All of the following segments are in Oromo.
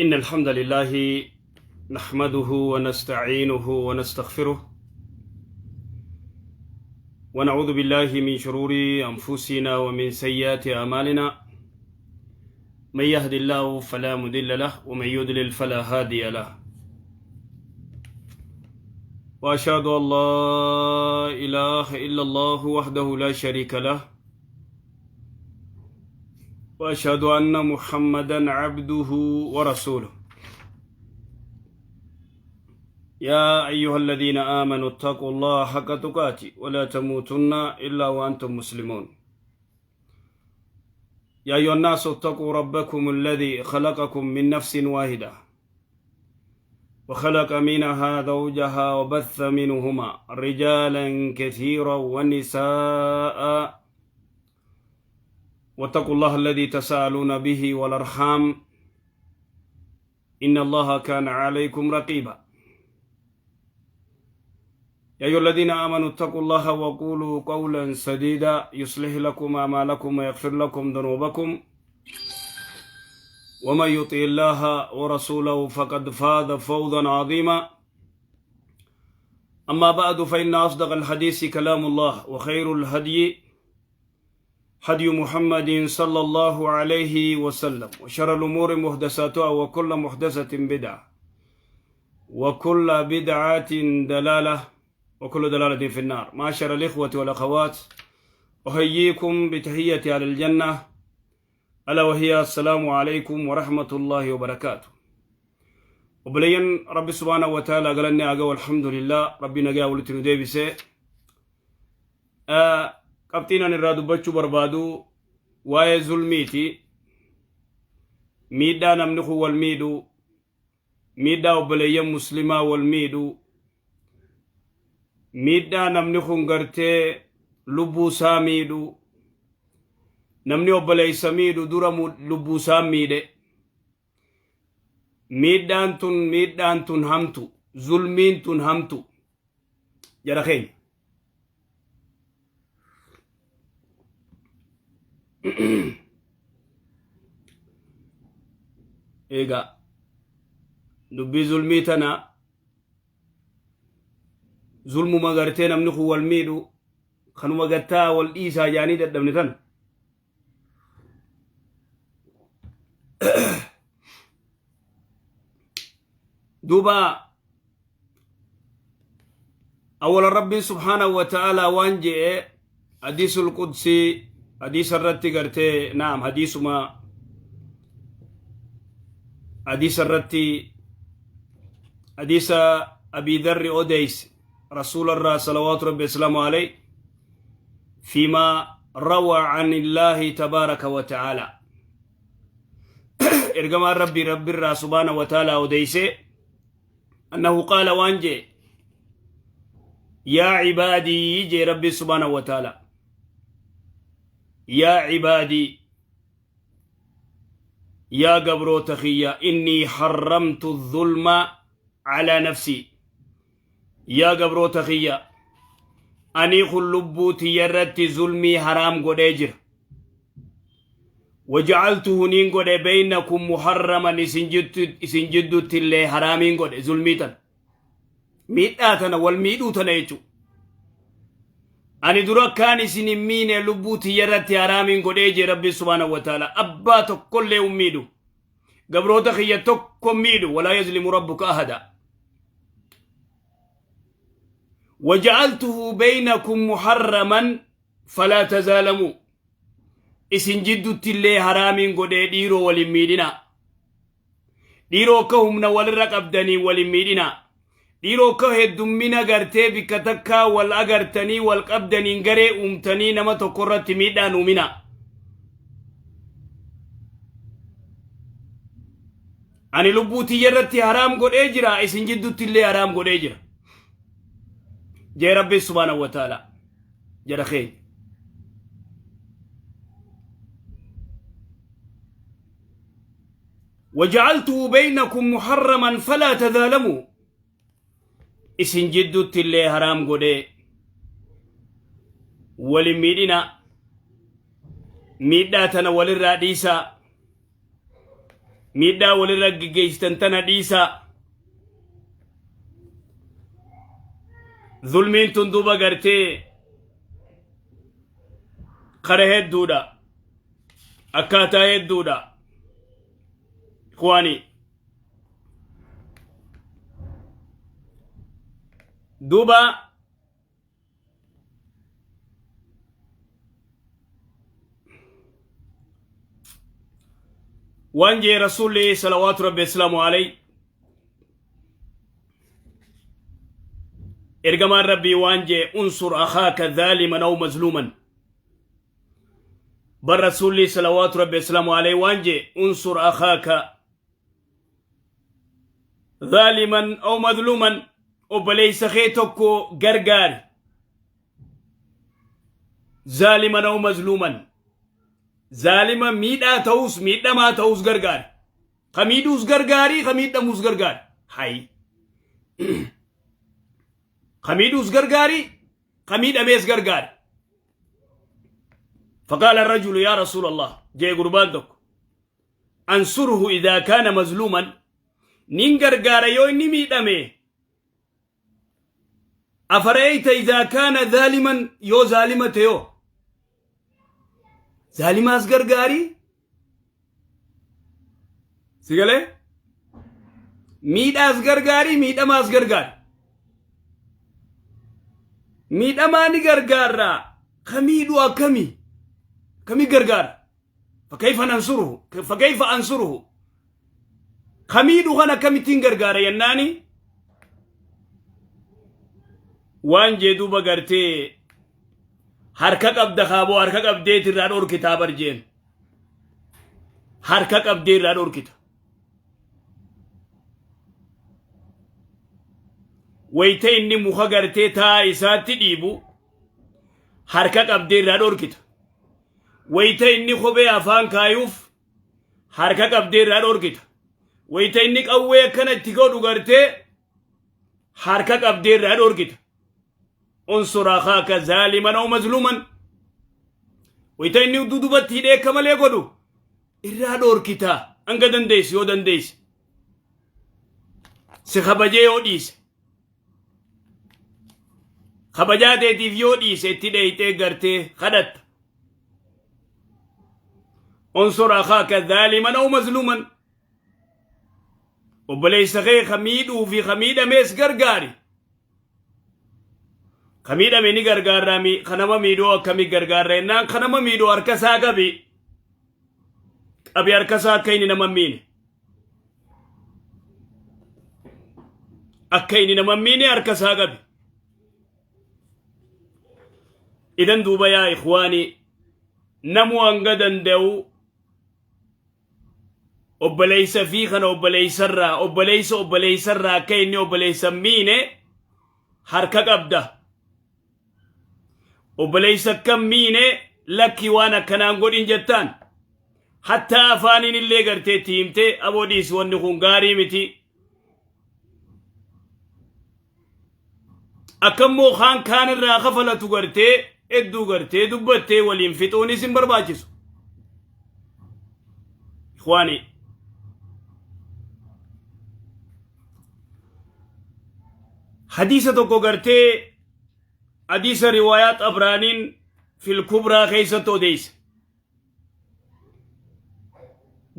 إن الحمد لله نحمده ونستعينه ونستغفره ونعوذ بالله من شرور أنفسنا ومن سيئات أعمالنا، من يهد الله فلا مضل له ومن يضلل فلا هادي له، وأشهد أن لا إله إلا الله وحده لا شريك له، وأشهد أن محمدا عبده ورسوله. يا أيها الذين آمنوا اتقوا الله حق تقاته ولا تموتن إلا وأنتم مسلمون. يا أيها الناس اتقوا ربكم الذي خلقكم من نفس واحدة وخلق منها زوجها وبث منهما رجالا كثيرا ونساء، واتقوا الله الذي تساءلون به والأرحام إن الله كان عليكم رقيبا. يا أيها الذين آمنوا اتقوا الله وقولوا قولا سديدا يصلح لكم أعمالكم ويغفر لكم ذنوبكم، ومن يطع الله ورسوله فقد فاز فوزا عظيما. أما بعد، فإن أصدق الحديث كلام الله، وخير الهدي هدي محمد صلى الله عليه وسلم، وشر الأمور محدثاتها، وكل محدثة بدعة، وكل بدعة دلالة، وكل دلالة في النار. معاشر الإخوة والأخوات، أحييكم بتحية أهل الجنة، ألا وهي السلام عليكم ورحمة الله وبركاته. Obboleeyyan Rabbi سبحانه وتعالى galanni haa ga'u، الحمد لله، Rabbi nagaa walitti nu deebise. Qabxiin ani irraa dubbachuu barbaadu waa'ee zulmiiti. Miidhaa namni kun wal miidhu, miidhaa obboleeyyan muslimaa wal miidhu, miidhaa namni kun gartee lubbuu isaa miidhu. Namni obboleeysa miidhu dura lubbuu isaa miidhe. Miidhaan tun, miidhaan tun hamtu, zulmiin tun hamtu, jara keenya. Egaa dubbii zulmii tana, zulmuma gartee namni kun wal miidhu kanuma gattaa wal dhiisaa jaanii dadhabne tana. Duuba awwala Rabbiin سبحانه وتعالى waan je'e حديث القدسي، hadiisa irratti gartee, naam, hadiisuma, hadiisa irratti, hadiisa Abii Dharri odeyse rasuula irraa صلوات ربي وسلامه عليه، فيما روى عن الله تبارك وتعالى، ergamaan Rabbii Rabbi irraa سبحانه وتعالى odeyse، أنه قال waan jee: يا عبادي، jee Rabbi سبحانه وتعالى، يا عبادي، yaa gabroota kiyya، إني حرمت الظلم على نفسي. Yaa gabroota kiyya, ani kun lubbuu tiyyarratti zulmii haraam godhee jira. وجعلته niin godhe بينكم محرما، isin jiddutti illee haraamiin godhe zulmii tana, miidhaa tana, wal miidhuu tana jechu. Ani dura akkaan isin hin miine lubbuu tiyyarratti haraamiin godhee jee Rabbi سبحانه وتعالى. Abbaa tokkollee hin miidhu, gabroota kiyya tokko miidhu. ولا يظلم ربك أحدا. وجعلته بينكم محرما فلا تظالموا. Isin jiddutti illee haraamiin godhee, dhiiroo, walin miidhina. Dhiiroo, akka humna walirra qabdanii walin miidhina. Dhiiroo, akka heddummina gartee bikka takkaa wal agartanii wal qabdaniin garee uumtanii nama tokko irratti miidhaan uumina. Ani lubbuu tiyya irratti haraam godhee jira, isin jiddutti illee haraam godhee jira jee Rabbi سبحانه وتعالى, jara keenya. وجعلته بينكم محرما فلا تظالموا. Isin jiddutti illee haraam godhee, walin miidhina, miidhaa tana walirraa dhiisaa. Miidhaa walirra geggeessitan tana dhiisaa. Zulmiin tun duuba gartee kara hedduudha. Akkaataa hedduudha. Ikhwaanii. Duuba waan jee Rasuulli salawaatu rabbi islaamu alay, ergamaan Rabbii waan jee: "Unsur akhaaka zaaliman aw mazluuman." Bar Rasuulli salawaatu rabbi islaamu alay waan jee: "Unsur akhaaka zaaliman aw mazluuman." Obboleessa kee tokko gargaari, zaaliman aw mazluuman, zaalima miidhaa ta'us miidhamaa ta'us gargaari. Ka miidhuus gargaari, ka miidhamuus gargaari. Hay, ka miidhuus gargaari, ka miidhamees gargaari. فقال الرجل: يا رسول الله، jee gurbaan tokko، أنصره إذا كان مظلوما، nin gargaara yoo inni miidhame. أفرأيت إذا كان ظالما، yoo zaalima ta'e? Zaalimaas gargaarii si galee, miidhaas gargaarii, miidhamaas gargaari. Miidhamaa ni gargaarraa, ka miidhu akkamii kamii gargaara? فكيف ننصره؟ فكيف أنصره؟ Ka miidhu kan akkamittiin gargaara yennaani, waan jee duuba gartee harka qabda kaaboo, harka qabdeet irraa dhorkitaa bar jeen. Harka qabdee irraa dhorkita. Wayita inni muka gartee taa isaatti dhiibu harka qabdee irraa dhorkita. Wayita inni kophee afaan kaayuuf harka qabdee irraa dhorkita. Wayita inni qawwee akkana itti godhu gartee harka qabdee irraa dhorkita. انصر أخاك ظالما أو مظلوما. Wayita inni dudubatti hidhee akka malee godhu irraa dhorkita, hanga dandeessi. Yoo dandeessi si kabajee yoo dhiise, kabajaa teetiif yoo dhiise, itti dheeyxee gartee kadhatta. انصر أخاك ظالما أو مظلوما. Obboleessa kee ka miidhuu fi ka miidhamees gargaari. Ka miidhame ni gargaarraa, ka nama miidhuu akkamii gargaarra jennaan, ka nama miidhuu harka isaa qabi, qabi harka isaa, akka inni nama miine, akka inni nama miine harka isaa qabi. Idan duuba yaa ikhwaanii, namu hanga danda'u obboleessa fi kana obboleessarraa, obboleessa obboleessarraa akka inni obboleessa miine harka qabda. Obboleessa akkam miine, lakki waan akkanaan godhin jettaan. Hattaa afaaniin illee gartee itti himtee, aboo dhiisi, wanni kun gaarii miti. Akkammoo kaan kaan irraa kafalatu gartee hedduu gartee dubbattee waliin fixuunis hin barbaachisu. Ikhwaani, hadiisa tokko gartee hadiisa riwaayaa Xabraaniin fil kubraa keessatti odeeyse.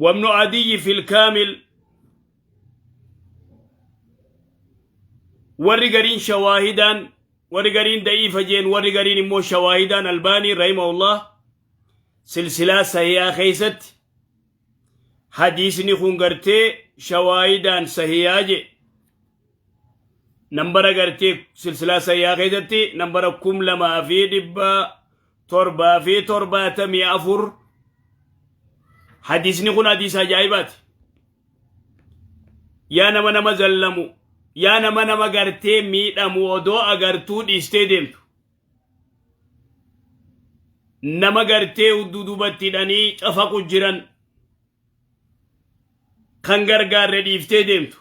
وابن عدي في الكامل. Warri gariin shawaahidaan, warri gariin da'iifa jeen, warri gariin immoo shawaahidaan. Albaanii rahimahullah silsilaa sahiyaa keessatti hadiisni kun gartee shawaahidaan sahiyaa je. Nambara gartee silsilaa sahiyaa keessatti nambara 2774. Hadiisni kun hadiisa ajaa'ibaati. Yaa nama nama zallamu, yaa nama nama gartee miidhamu odoo agartuu dhiistee deemtu, nama gartee hudduu duubatti hidhanii cafaqu jiran kan gargaarre dhiiftee deemtu,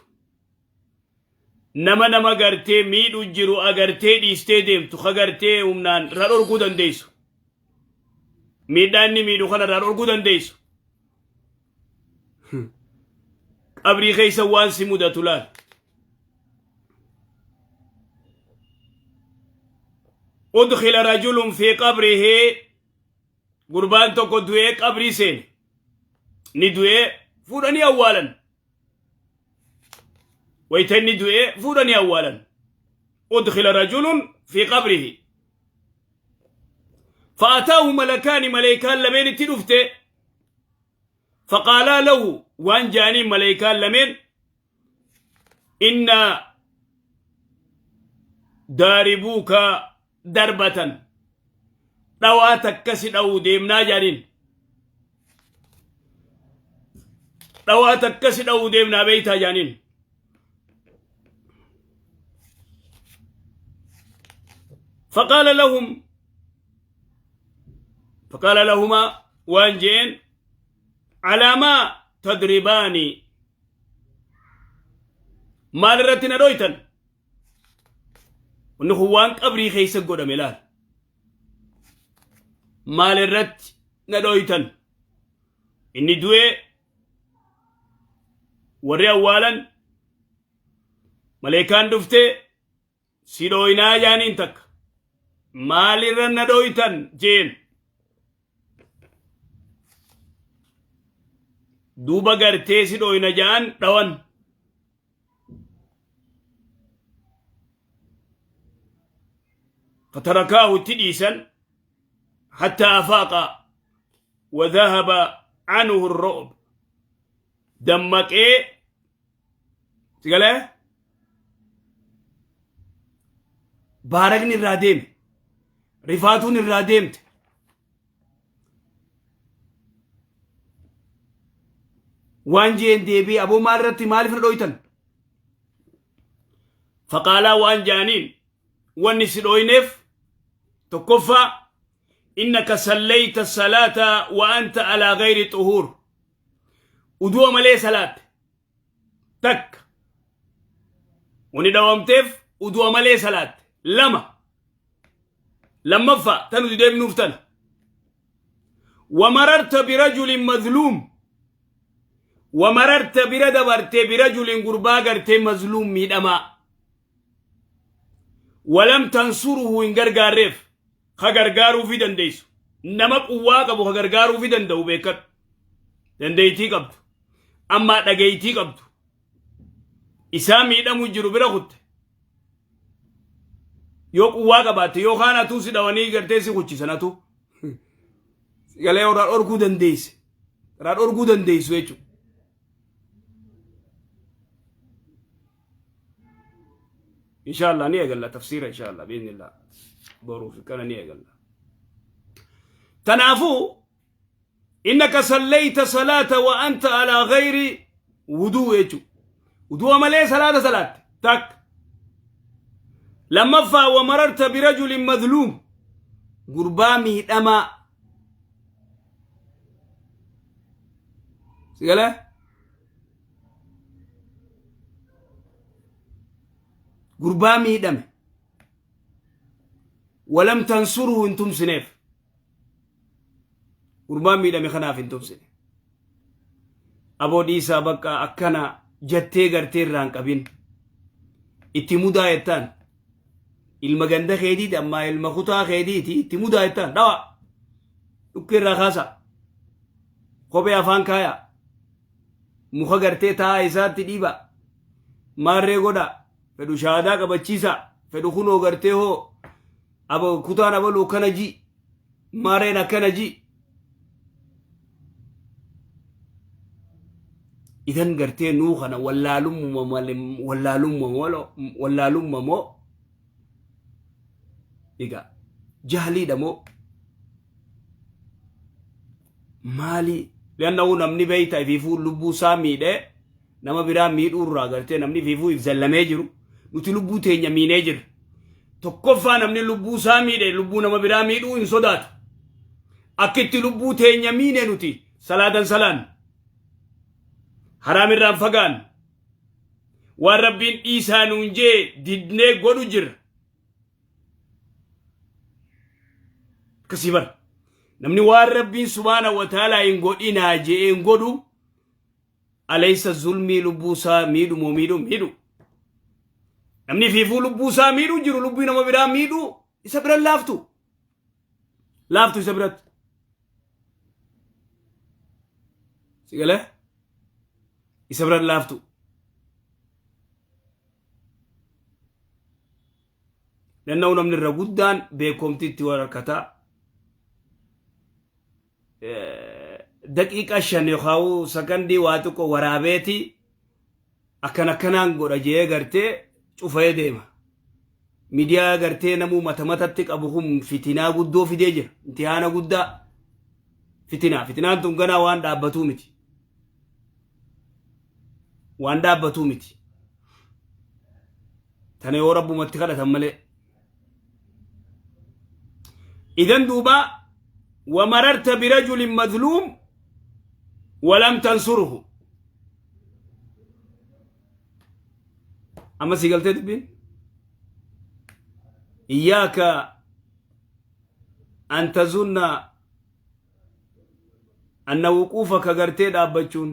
nama nama gartee miidhu jiru agartee dhiistee deemtu, ka gartee humnaan irraa dhorkuu dandeessu, miidhaa inni miidhu kana irraa dhorkuu dandeessu. Qabrii keessa waan si mudatu laal. Udkhila rajulun fi qabrihi, gurbaan tokko du'ee qabrii seene. Ni du'ee fuudhanii awwaalan. Wayita inni du'ee fuudhanii awwaalan. Udkhila rajulun fi qabrihi. Fa'ataahu malakaani, maleekaan lameen itti dhufte. Faqaalaa lahu, waan jaaniin maleekaan lameen, inna daaribuuka darbatan, dhawaa takka si dhawuu deemnaa jaaniin. Dhawaa takka si dhawuu deemnaa beeytaa jaaniin. Faqaala lahum, faqaala lahumaa, waan jeen, alaa maa tadribaani, maal irratti na dhoytan? Wanni kun waan qabrii keessa godhame laal. Maal irratti na dhoytan? Inni du'ee warri awwaalan, maleekaan dhuftee si dhooynaa jaaniin takka. Maalirra na dhooytan jeen. Duuba gartee si dhooyna ja'an dhawan. Fatarakaahu, itti dhiisan, hattaa afaaqa wa dhahaba anhu ar-ru'b, dammaqee sigalee baaragni irraa deeme, rifaatuun irraa deemte. Waan jeen deebii, aboo maal irratti, maaliif na dhooytan? Faqaalaa, waan jaaniin, wanni si dhooyneef tokkoffaa, innaka sallayta salaata wa anta alaa gayri xuhuur, udu'a malee salaatte. Takka wani dhawamteef udu'a malee salaatte. Lama, lammaffaa tan nuti deemnuuf tana, wamararta birajulin mazluum, wamararta bira dabarte, birajulin gurbaa gartee mazluum miidhamaa, walam tansuruhu, hin gargaarreef. Ka gargaaruufi dandeessu, nama quwwaa qabu ka gargaaruufi danda'u beekadhu, dandeeytii qabdu ammaa dhageeytii qabdu, isaa miidhamu jiru bira kutte. Yoo quwwaa qabaatte yookaan atuu si dhawanii gartee si kuchisan, atuu galee irraa dhorkuu dandeesse, irraa dhorkuu dandeessu jechuudha. Inshallah ni eegalla tafsiira, inshallah biiznillah boruuf kana ni eegalla. Tanaafuu innaka sallayta salaata wa anta alaa gayri wuduu jechuudha. Wudu'a malee salaata salaatte takka. Lammaffaa, wa mararta birajulin mazluum, gurbaa miidhamaa si galee gurbaa miidhame, walam tansuruhu, hin tumsineef. Gurbaa miidhame kanaaf hin tumsine. Aboo dhiisaa bakka akkana jettee gartee irraa hin qabin, itti mudaa jettaan. Ilma ganda keetiiti ammaa ilma kutaa keetiiti, itti mudaa jettaan, dhawa dhukkee irraa kaasa, kophee afaan kaaya, muka gartee taa'aa isaatti dhiiba, maarree godha, fedhu shaadaa qabachiisa, fedhu kunoo gartee hoo abo kutaan abaluu akkana ji, maarreen akkana ji. Idan gartee nuu kana wallaalumma moo egaa jahliidha moo maali? Liannahu namni beeyta ifiifuu lubbuu isaa miidhee nama biraa miidhuu irraa gartee namni ifiifuu if zallamee jiru, nuti lubbuu teenya miinee jirra. Tokkoffaa, namni lubbuu isaa miidhe lubbuu nama biraa miidhuu hin sodaatu. Akka itti lubbuu teenya miine nuti salaatan salaan haraam irraan fagaan, waan rabbiin dhiisaa nuun jee didnee godhu jirra. Akkasii bara namni waan rabbiin subhaana wa ta'aalaa hin godhinaa jee hin godhu. Alaysa zulmii lubbuu isaa miidhu moo miidhu miidhu. Namni fiifuu lubbuu isaa miidhu jiru lubbuu nama biraa miidhu isa bira laaftu. Laaftu isa biratti. Si galee? Isa bira laaftu. Nanna'u namni irra guddaan beekomtiitti wal harkataa. Daqiiqa 5 yookaan sakandii waa xiqqoo waraabeeti akkan akkanaan godha jee gartee cufee deema. Miidiyaa gartee namuu mata matatti qabu kun fitinaa guddoo fidee jira. Imtihaana guddaa fitinaa. Fitinaan tun ganaa waan dhaabbatuu miti. Waan dhaabbatuu miti. Tana yoo rabbumatti kadhatan malee. Idan duuba wamararta birajulin mazluum walam tansuruhu. Amma si galtee dubbiin? Iyyaaka an tazunna anna wuquufaka gartee dhaabbachuun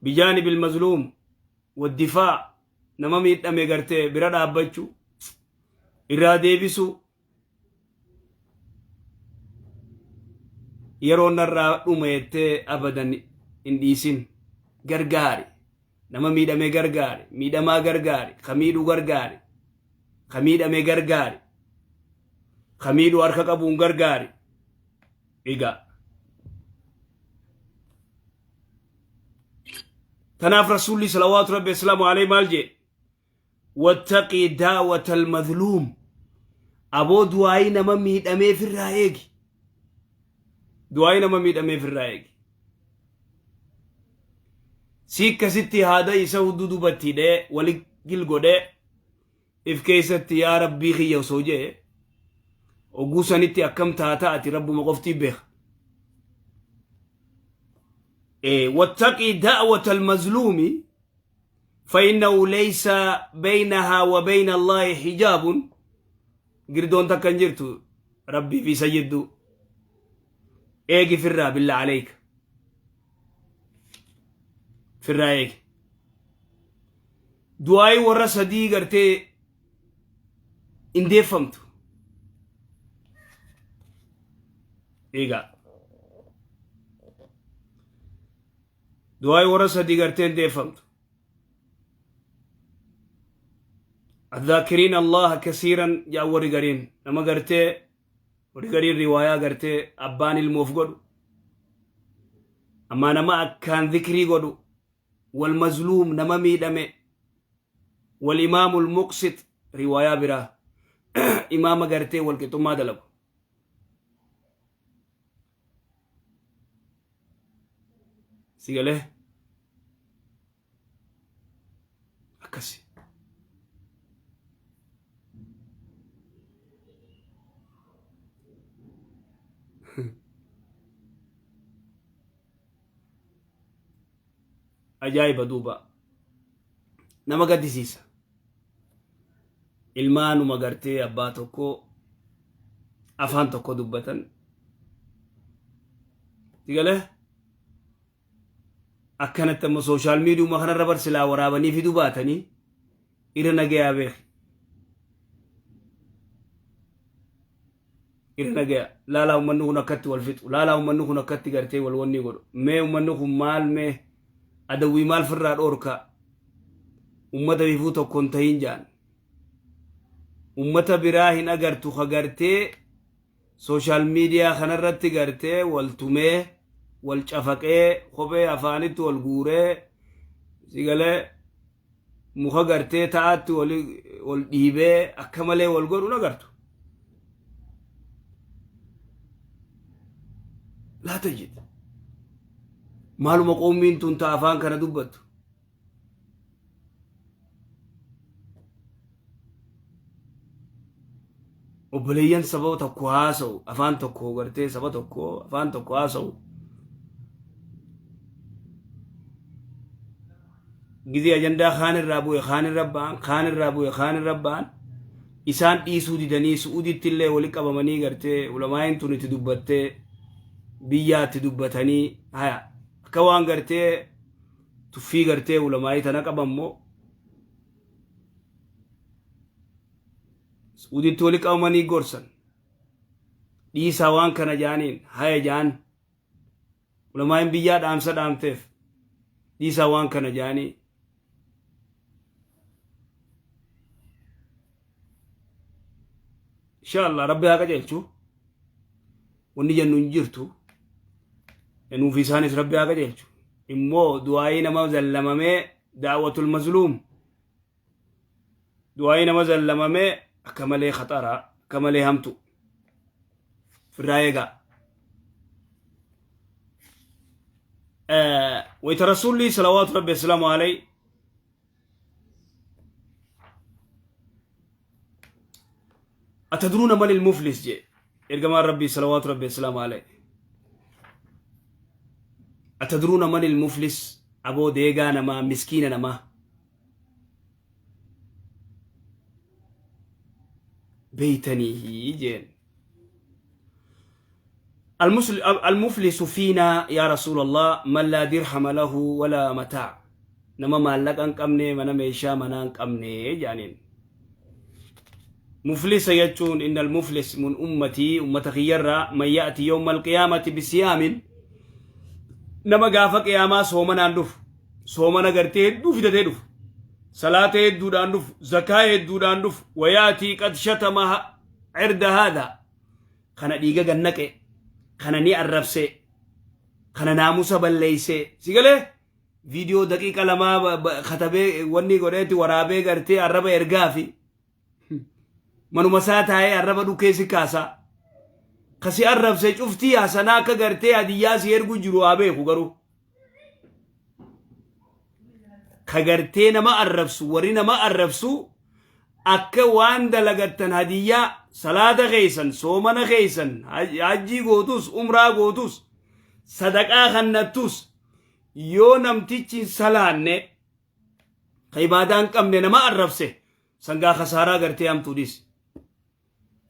bijaanibil mazluum waddifaa nama miidhame gartee bira dhaabbachuu irraa deebisuu yeroo narraa dhuma jettee abadan hin dhiisin. Gargaari, nama miidhame gargaari, miidhamaa gargaari, ka miidhu gargaari, ka miidhame gargaari, ka miidhu harka qabuun gargaari. Egaa tanaaf Rasuulli salawaatu rabbi islaamu alayhi maal jee? Wattaqii daawata almadluum. Aboo, du'aayii nama miidhameef irraa eegi, du'aayii nama miidhameef irraa eegi. Si akkasitti haada isa hudduu dubatti hidhee wali gil godhee if keessatti yaa rabbii kiyya osoo jee oguu sanitti akkam taata ati rabbuma qoftii beeka. Wattaqii da'wata almazluumi فإنه ليس بينها وبين الله حجاب. Girdoon takka hin jirtu rabbii fi isa jidduu. Eegi firraa, billa aleyka, firraa eegi. Du'aayii warra sadii gartee indeeffamtu eegaa. Du'aayii warra sadii gartee indeeffamtu. الذاكرين الله كثيرا jaa warri gariin nama gartee warri gariin riwaayaa gartee abbaan ilmoof godhu ammaa nama akkaan dhikrii godhu, والمظلوم nama miidhame, والإمام المقسط riwaayaa biraa imaama gartee walqixxummaa dalagu. Si galee? Akkasi. Ajaa'iba duuba, nama gaddisiisa. Ilmaanuma gartee abbaa tokko afaan tokko dubbatan, si galee? Akkanatti amma social mediuma kanarra bar silaa waraabanii fiduu baatanii irra nagayaa beeki, irra nagaya. Laalaa, ummanni kun akkatti wal fixu, laalaa, ummanni kun akkatti gartee wal wanni godhu. Mee ummanni kun maal, mee adawwii maal firraa dhoorka? Ummata bifuu tokko hin tahin jaan. Ummata biraa hin agartu ka gartee social media kanarratti gartee wal tumee, wal cafaqee, kophee afaanitti wal guuree, si galee, muka gartee ta'aatti wal dhiibee akka malee wal godhu hin agartu. Laata jedhe maaluma qoommiin tun ta'a afaan kana dubbattu. Obboleeyyan saba tokko haasa'u, afaan tokko gartee saba tokko afaan tokko haasa'u. Gizee ajandaa kaan irraa bu'e kaan irra ba'an, kaan irraa bu'e kaan irra ba'an, isaan dhiisuu didanii Su'uuditti illee wali qabamanii gartee ulamaa'iin tun itti dubbattee biyyaatti dubbatanii haya akka waan gartee. Tuffii gartee ulamaa'ii tana qaban moo Suuditti wali qabamanii gorsan. Dhiisaa waan kana jaaniin haya jaan. Ulamaa'iin biyyaa dhaamsa dhaamteef dhiisaa waan kana jaanii. Insha Allah Rabbi haa qajeelchu. Wanni jennu hin jirtu. Nuuf isaanis Rabbi haa qajeelchu. Immoo du'aayii nama zallamamee daawwatul mazluum. Du'aayii nama zallamamee akka malee khaxaraa akka malee hamtu. Firraa eegaa. Wayita Rasuulli salawaatu Rabbi asalaamu alayhi atadruuna man ilmuflis jee ergamaan Rabbii salawaatu Rabbi asalaamu alayhi. Atadruuna man ilmuflis aboo deegaa namaa miskiina namaa beeytanii jeen. المفلس فينا يا رسول الله من لا درهم له ولا متاع nama maallaqa hin qabne mana meeshaa manaa hin qabne jaaniin. Muflisa jechuun إن المفلس من أمتي ummata kiyyarraa من يأتي يوم القيامة بصيام nama gaafa qiyaamaa soomanaan dhufu soomana gartee hedduu fidatee dhufu salaata hedduudhaan dhufu zakaa hedduudhaan dhufu ويأتي قد شتم عرض هذا kana dhiiga gannaqe kana ni arrabse kana naamusa balleeyse si galee viidiyoo daqiiqa lamaa katabee wanni godheetti waraabee gartee arraba ergaa fi manuma isaa taa'ee arraba dhukkee si kaasaa kasi arrabse cuftii hasanaa akka gartee hadiyyaa si ergu jiru haa beeku garuu ka gartee nama arrabsu warri nama arrabsu akka waan dalagattan hadiyyaa salaata keeysan soomana keeysan hajjii gootus umraa gootus sadaqaa kannattus yoo namtichi hin salaanne ka ibaadaa hin qabne nama arrabse sangaa kasaaraa gartee hamtuu dhiis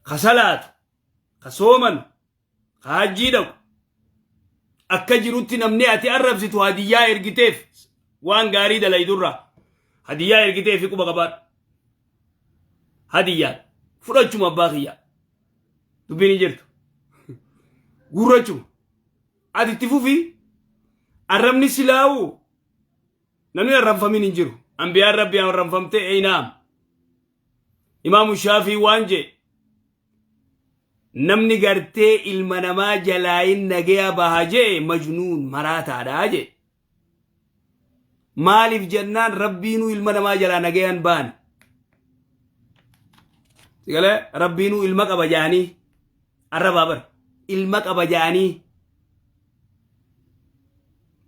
ka salaatu ka sooman ka hajjii dhaqu akka jirutti namni ati arrabsitu hadiyyaa ergiteef waan gaarii dalaydurraa hadiyyaa ergiteef quba qabaadhu hadiyyaa fudhachuma abbaa kiyyaa dubbiin hin jirtu guurrachuma ati itti fufii arrabni silaa'u namni arrabfamin hin jiru ambiyaan rabbi arrabfamte eeynaam Imaamu Shaafii waan jee namni gartee ilma namaa jalaayin nageya baha jee majnuun maraataadha jee. Maaliif jennaan rabbiinuu ilma namaa jalaa nagayaan baane. Sigalee rabbiinuu ilma qaba jaanii arrabaa bar ilma qaba jaanii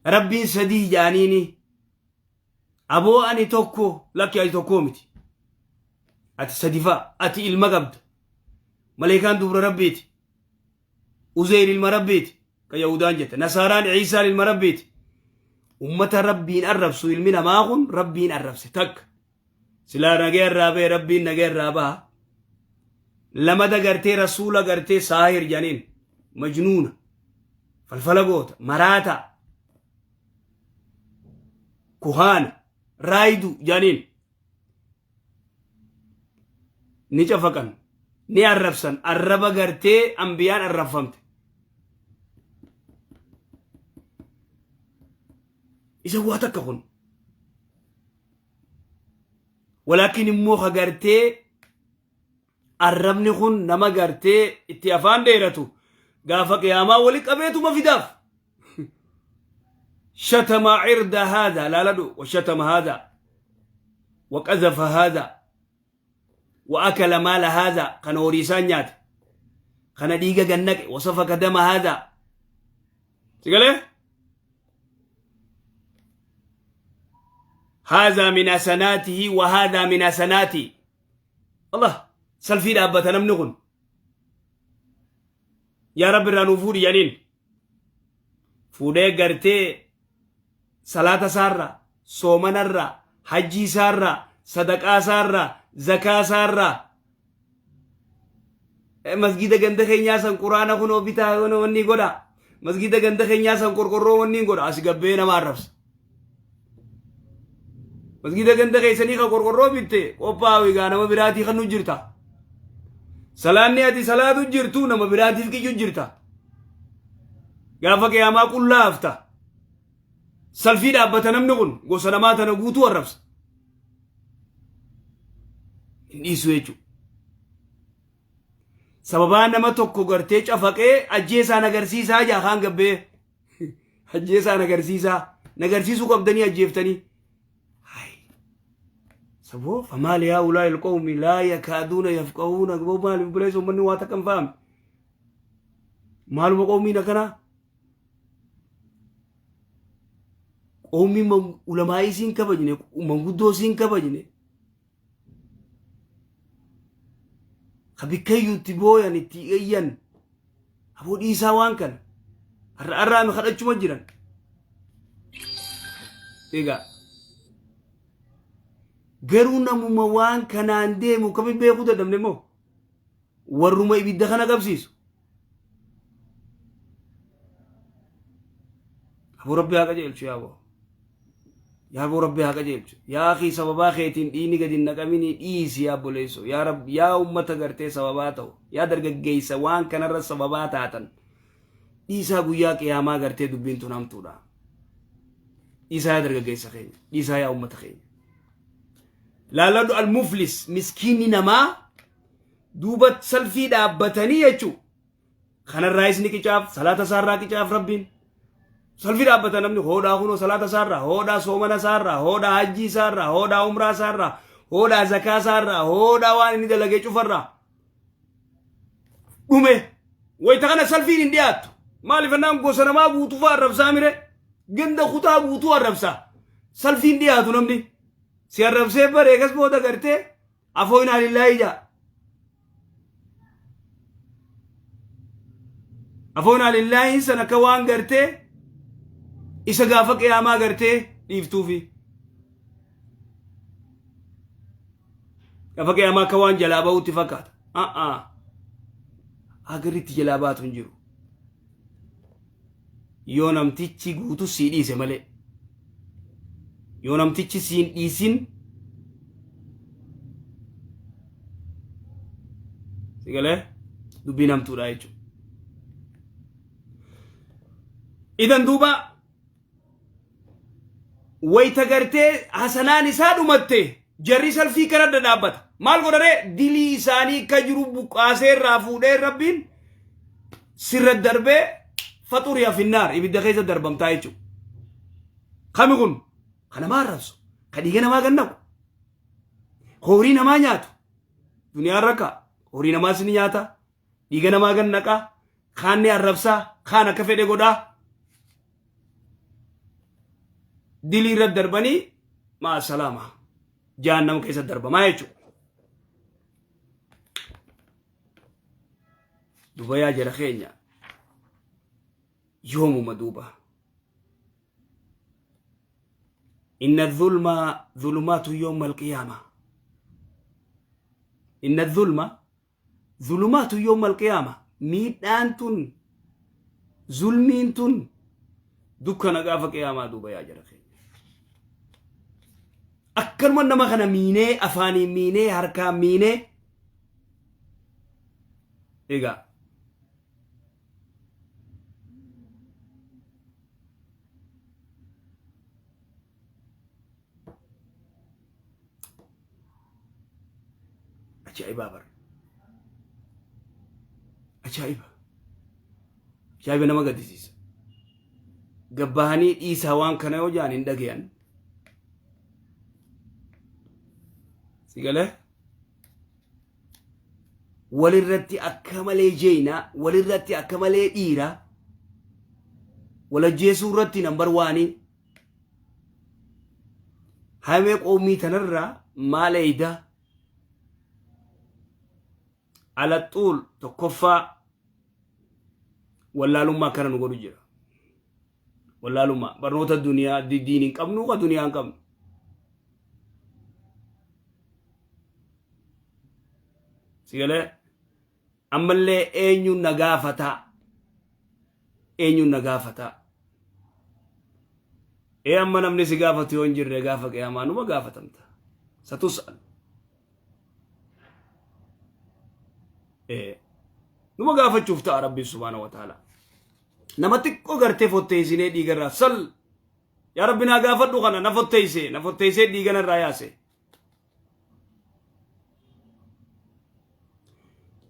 rabbiin sadii jaaniini aboo ani tokko lakki ati tokkoo miti ati sadifaa ati ilma qabda maleekaan dubra rabbiiti Uzeyr ilma rabbiiti ka Yahudaan jette Nasaaraan Iisaan ilma rabbiiti ummata rabbiin arrabsu ilmi namaa kun rabbiin arrabse takka silaa nagaya irraa bahe rabbiin nagaya irraa baha lamada gartee rasuula gartee saahir janiin majnuuna falfala goota maraata kuhaana raayidu janiin ni cafaqan ni arrabsan arraba gartee ambiyaan arrabfamte isa waa takka kun walaakin immoo ka gartee arrabni kun nama gartee itti afaan dheeratu gaafa qiyaamaa wali qabeetuma fidaaf شتم عرض هذا لا لا وشتم هذا وقذف هذا وأكل مال هذا كان وريسان نيات كان ديغا غنك وسفك دم هذا تقول هذا من حسناته وهذا من حسناتي الله سلفي dhaabbata namni kun yaa rabbi irraa nuu fuudhi jedhaniin fuudhee gartee salaata isaarraa soomanarraa hajjii isaarraa sadaqaa isaarraa zakaa isaarraa masgida ganda keenyaa san quraana kunoo bitaa kunoo wanni godha masgida ganda keenyaa san qorqorroo wanni godha as gabbee nama arrabsa. Masgiida ganda keessanii ka qorqorroo bitte qophaawi gaa nama biraatii kan nu jirta. Salaanni ati salaatu jirtu nama biraatiif qiccu jirta. Gaafa qiyaamaa qullaa hafta. Salfii dhaabbata namni kun gosa namaa tana guutuu arrabsa. Hin dhiisu jechuudha. Sababaa nama tokko gartee cafaqee ajjeesaan agarsiisaa jaa kaan gabbee. Ajjeesaan agarsiisaa. Nagarsiisuu qabdanii ajjeeftanii. Hay. Saboo famaali haa ulaa ilqawmi laa yakaaduuna yafqahuuna boo maaliif buleessa uummanni waa takka hin fahamne. Maaluma qawmiin akkanaa? Qawmiin ulamaa'ii siin kabajne manguddoo siin kabajne. Ka bikkayyuu itti booyan itti iyyan aboo dhiisaa waan kana har'a har'aami kadhachuma jiran. Egaa garuu namuma waan kanaan deemu kami beekuu dadhabne moo warruma ibidda kana qabsiisu. Aboo rabbi haa qajeelchu yaa aboo. Yaa aboo rabbi haa qajeelchu. Yaa akii sababaa keetiin dhiini gadi hin naqaminii dhiisi yaa obboleesso. Yaa rabbi yaa ummata gartee sababaa ta'u. Yaa dargaggeessa waan kanarra sababaa taatan. Dhiisaa guyyaa qiyaamaa gartee dubbiin tun hamtuudha. Dhiisaa yaa dargaggeessa keenya. Dhiisaa yaa ummata keenya. Laaladhu al-muflis miskiinni namaa duuba salfii dhaabbatanii jechuu kanarraayis ni qicaaf salaata isaarraa qicaaf rabbiin salfii dhaabbata namni hoodhaa kunoo salaata isaarraa hoodhaa soomana isaarraa hoodhaa hajjii isaarraa hoodhaa umraa isaarraa hoodhaa zakaa isaarraa hoodhaa waan inni dalagee cufarraa dhume wayita kana salfiin hin dhiyaattu maaliif ennaan gosa namaa guutuu arrabsaa mire ganda kutaa guutuu arrabsaa salfiin dhiyaatu namni si arrabsee bareegas booda gartee Afoo inaa lillaahi jaa. Afoo inaa lillaahi san akka waan gartee isa gaafa qiyaamaa gartee dhiiftuufi. Gaafa qiyaamaa akka waan jalaa bahutti fakkaata. A'aa. Agarritti jalaa baatu hin jiru. Yoo namtichi guutu sii dhiise malee. Yoo namtichi siin dhiisin si galee dubbiin hamtuudha jechuudha. Idan duuba wayta gartee hasanaan isaa dhumatte jarri salfii kana dhadhaabbata. Maal godharee dilii isaanii ka jiru buqqaasee irraa fuudhee rabbiin sirra darbee faxuriya finnaar ibidda keessa darbamtaa jechuudha. Kami kun ka namaa arrabsu, ka dhiiga namaa gannaqu, horii namaa nyaatu. Duniyaan rakka horii namaas ni nyaata, dhiiga namaa gannaqa, kaan ni arrabsaa, kaan akka fedhe godhaa. Dilii irra darbanii maa salaama jahannama keessa darbamaa jechuudha. Duba yaa jara keenya yoomuma duuba. Inna dhulma dhulumaatu yawma alqiyaama. Inna dhulma dhulumaatu yawma alqiyaama. Miidhaan tun zulmiin tun dukkana gaafa qiyaamaa duuba yaa jara keenya. Akkanuma nama kana miinee afaaniin miinee harkaan miinee egaa ajaa'ibaa bara ajaa'iba ajaa'iba nama gaddisiisa gabbahanii dhiisaa waan kana yoo jaan hin dhagayan si galee walirratti akka malee jeeyna walirratti akka malee dhiira wal ajjeesuu irratti nambar waanii hamee qoomii tanarraa maal eeyda alaxuul tokkoffaa wallaalummaa akkana nu godhu jira wallaalummaa barnoota duniyaa diin hin qabnu ka duniyaa hin qabnu sigalee ammallee eenyuun na gaafataa eenyuun na gaafataa Ee amma namni si gaafatu yoo hin jirre gaafa qiyaamaa numa gaafatamta. Satus'al. Ee numa gaafachuuf ta'a Rabbiin subhaanahu wa ta'ala. Nama xiqqoo gartee fotteessinee dhiigarraa sal yaa Rabbi naa gaafadhu kana na fotteessee na fotteessee dhiiganarraa yaase.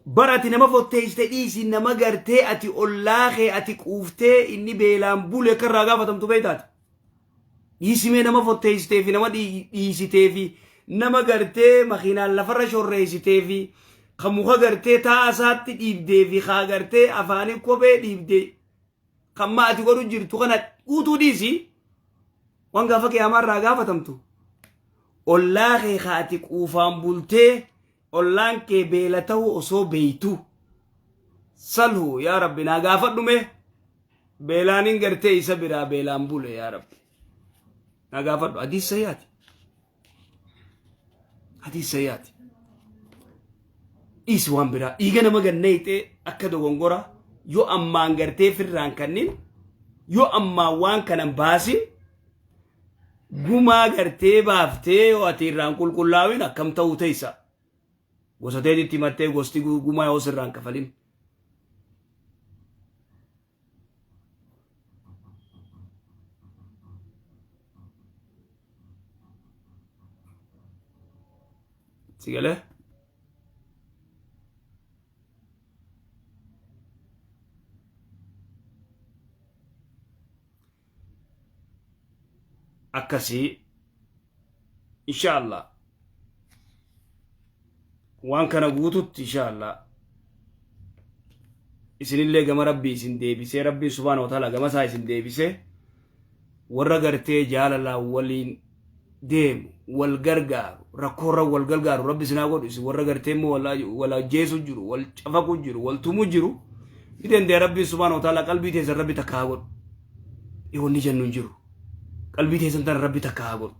Bara ati nama fotteessite dhiisi nama gartee ati ollaa kee ati quuftee inni beelaan bule akka irraa gaafatamtu beektaati. Dhiisimee nama fotteessitee fi nama dhiisitee fi nama gartee makiinaan lafarra shorreessitee fi kan muka gartee taasaatti dhiibdee fi kaa gartee afaanii kophee dhiibdee kan ma ati godhu jirtu kana guutuu dhiisi waan gaafa qiyaamaa irraa gaafatamtu ollaa kee ka ati quufaan bultee ollaan kee beela ta'uu osoo beeytu salhu yaa rabbi naa gaafadhu mee beelaanin gartee isa biraa beelaan bule yaa rabbi naa gaafadhu hadiis sayyaati hadiis sayyaati dhiisi waan biraa dhiiga nama ganneeyxee akka dogongora yoo ammaan gartee firraan kannin yoo ammaan waan kanan baasin gumaa gartee baaftee yoo ati irraan qulqullaawin akkam ta'uu teessa. Gosa teetitti himattee gosti gumaa yoo sirraan kafalin. Si galee? Akkasii insha Allah waan kana guututti insha Allah isinillee gama rabbii isin deebisee rabbii subhaana wa ta'ala gama isaa isin deebisee warra gartee jaalalaa waliin deemu wal gargaaru rakkoorra wal gargaaru rabbi isin haa godhu isin warra gartee immoo wal ajjeesu jiru wal cafaqu jiru wal tumu jiru ni danda'e rabbi subhaana wa ta'ala qalbii teessan rabbi takka haa godhu wanni jennu hin jiru qalbii teessan tana rabbi takka haa godhu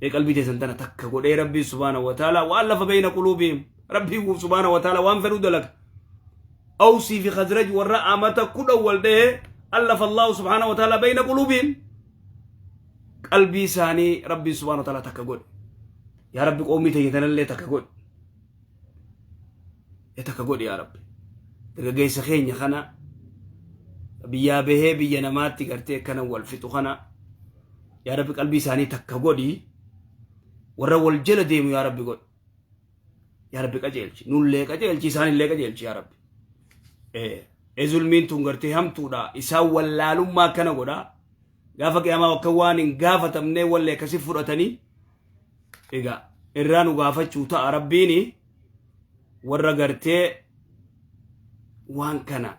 ee qalbii teessan tana takka godhee rabbi subhaana wa ta'ala waan lafa beeyna quluubihim rabbi subhaana wa ta'ala waan fedhuu dalaga Awsii fi Khazraj warra amata 10 wal dhahee allafa Allahu subhaanahu wa ta'ala bayna quluubihim qalbii isaanii rabbiin subhaanahu wa ta'ala takka godhe yaa rabbi qoomii teenya tanallee takka godhe ee takka godhe yaa rabbi dargaggeessa keenya kana biyyaa bahee biyya namaatti gartee akkana wal fixu kana yaa rabbi qalbii isaanii takka godhi warra wal jala deemu yaa rabbi godhi Yaa Rabbi qajeelchi. Nullee qajeelchi isaanillee qajeelchi yaa Rabbi. Ee zulmiin tun gartee hamtuudha. Isaan wallaalummaa akkana godha. Gaafa qiyaamaa akka waan hin gaafatamnee wallee akkasi fudhatanii. Egaa irraa nu gaafachuu ta'a Rabbiini warra gartee waan kana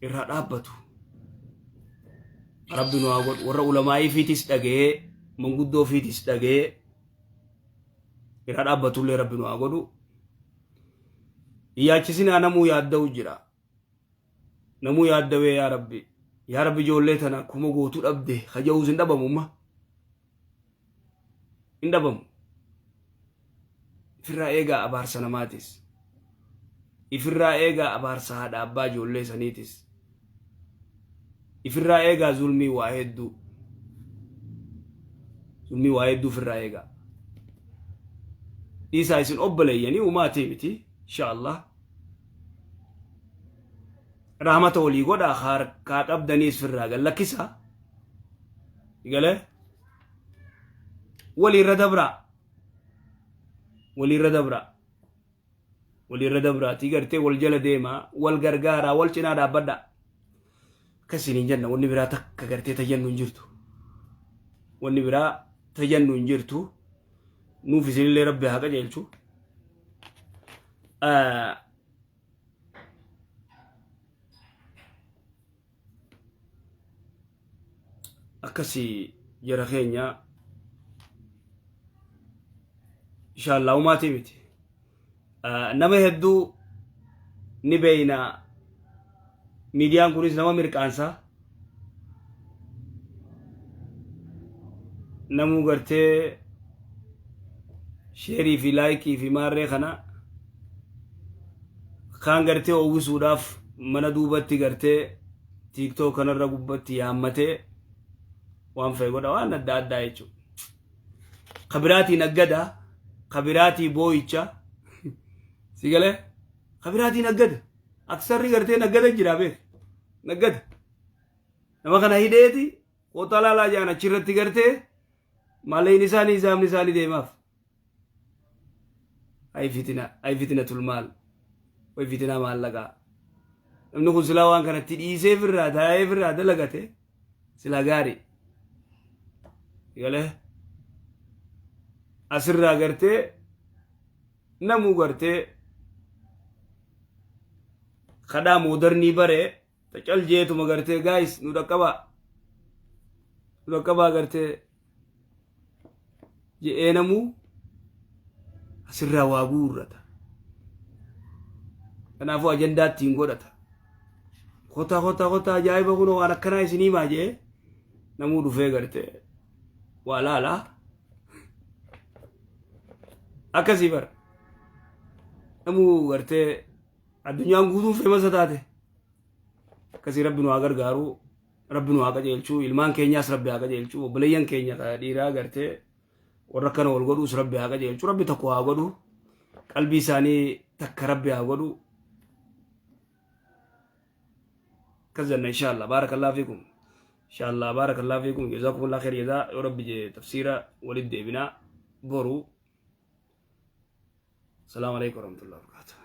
irraa dhaabbatu. Rabbi nu haa godhu warra ulamaa'ii fiitis dhaga'ee manguddoo fiitis dhaga'ee irraa dhaabbatullee rabbi nu haa godhu. Yaachisinaa namuu yaadda'u jira. Namuu yaaddawee yaa rabbi. Yaa rabbi ijoollee tana kuma gootuu dhabde haja'uus hin dhabamu amma. Hin dhabamu. Ifirraa eegaa abaarsa namaatis. Ifirraa eegaa abaarsa haadha abbaa ijoollee saniitis. Ifirraa eegaa zulmii waa hedduu. Zulmii waa hedduu ifirraa eegaa. Dhiisaa isin obboleeyyanii umaatii miti insha Allah. Rahmata walii godhaa harkaa qabdaniis firraa gad lakkisaa. Galee waliirra dabraa. Waliirra dabraa. Waliirra dabraatii gartee wal jala deemaa wal gargaaraa wal cinaa dhaabbadhaa. Akkasiin hin jenna wanni biraa takka gartee tayyannu hin jirtu. Wanni biraa tayyannu hin jirtu. Nuuf isinillee rabbi haa qajeelchu. Akkasii jara keenya inshallah umaatii miti. Nama hedduu ni beeyna miidiyaan kunis nama mirqaansa. Namuu gartee sheerii fi laayikii fi maarree kana kaan gartee uwwisuudhaaf mana duubatti gartee TikTok kanarra gubbatti yaammatee waan fe'e godha, waan adda addaa jechuudha. Kabiraatii naggada, kabiraatii boo'icha, si galee kabiraatii naggada. Aksarri gartee naggada jira beek, naggada. Nama kana hidheeti kootaa laalaa jaan achirratti gartee maallaqni isaanii hisaabni isaanii deemaaf. Ay fitina, ay fitina tulmaal, way fitinaa maallaqaa. Namni kun silaa waan kanatti dhiisee firraa taa'ee firraa dalagate silaa gaarii. Galee asirraa gartee namuu gartee kadhaa moodarnii baree tacal jeetuma gartee gaayis nu dhaqqabaa, nu dhaqqabaa gartee je'ee namuu asirraa waa guurrata. Kanaafuu ajandaa ittiin godhata. Kota kota kota, ajaa'iba, kun waan akkanaa isinii maa je'ee namuu dhufee gartee waa laalaa. Akkasii bara. Namuu gartee addunyaan guutuun famous taate. Akkasii rabbi nu haa gargaaru. Rabbi nu haa qajeelchuu. Ilmaan keenyaas rabbi haa qajeelchuu. Obboleeyyan keenya dhiiraa gartee warra akkana wal godhuus rabbi haa qajeelchuu. Rabbi tokko haa godhu. Qalbii isaanii takka rabbi haa godhu. Akkas jenna inshallah. Baarakallahu fiikum. Inshallah, baarakallahu fiikum. Jazakumullah khair jazaa. Yoo rabbi jee tafsiira walitti deebinaa boru. Salaamu alaikum warahmatullahi wabarakatuh.